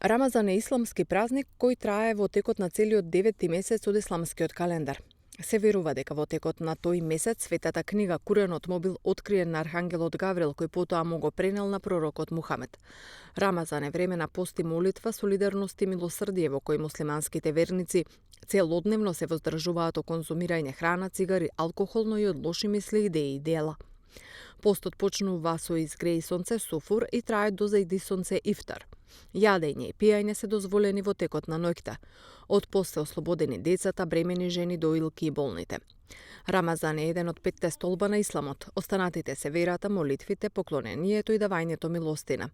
Рамазан е исламски празник кој трае во текот на целиот 9-ти месец од исламскиот календар. Се верува дека во текот на тој месец светата книга Куренот му бил откриен на архангелот Гаврил, кој потоа му го пренел на пророкот Мухамед. Рамазан е време на пост и молитва, солидарност и милосрдие во кој муслиманските верници целодневно се воздржуваат од конзумирање храна, цигари, алкохол, но и од лоши мисли, идеи и дела. Постот почнува со изгреи сонце суфур и трае до зајди сонце ифтар. Јадење и пиење се дозволени во текот на ноќта. Од пост се ослободени децата, бремени жени, доилки и болните. Рамазан е еден од 5 столба на исламот. Останатите се верата, молитвите, поклонението и давањето милостина.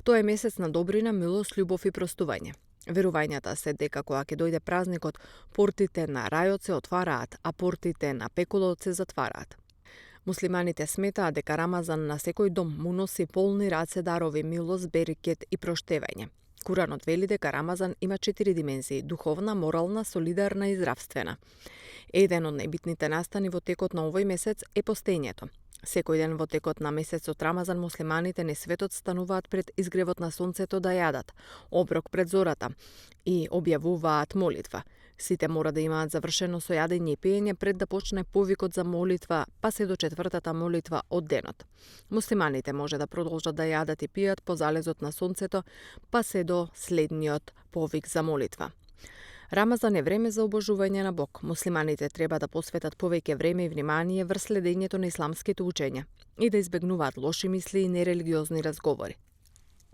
Тоа е месец на добрина, милост, љубов и простување. Верувањата се дека кога ќе дојде празникот, портите на рајот се отвараат, а портите на пеколот се затвараат. Муслиманите сметаат дека Рамазан на секој дом му носи полни раце дарови, милост, берекет и проштевање. Куранот вели дека Рамазан има 4 димензии – духовна, морална, солидарна и здравствена. Еден од најбитните настани во текот на овој месец е постењето. Секој ден во текот на месецот Рамазан муслиманите низ светот стануваат пред изгревот на сонцето да јадат, оброк пред зората и објавуваат молитва. Сите мора да имаат завршено со јадење и пиење пред да почне повикот за молитва, па се до четвртата молитва од денот. Муслиманите може да продолжат да јадат и пијат по залезот на сонцето, па се до следниот повик за молитва. Рамазан е време за обожување на Бог. Муслиманите треба да посветат повеќе време и внимание врз следењето на исламските учења и да избегнуваат лоши мисли и нерелигиозни разговори.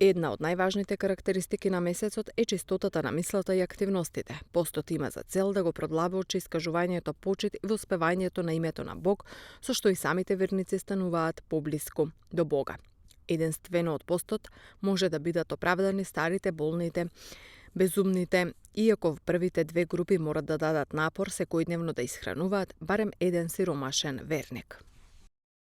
Една од најважните карактеристики на месецот е чистотата на мислата и активностите. Постот има за цел да го продлабочи искажувањето почит и воспевањето на името на Бог, со што и самите верници стануваат поблиску до Бога. Единствено од постот може да бидат оправдани старите, болните, безумните, иако првите две групи морат да дадат напор секојдневно да исхрануваат барем еден сиромашен верник.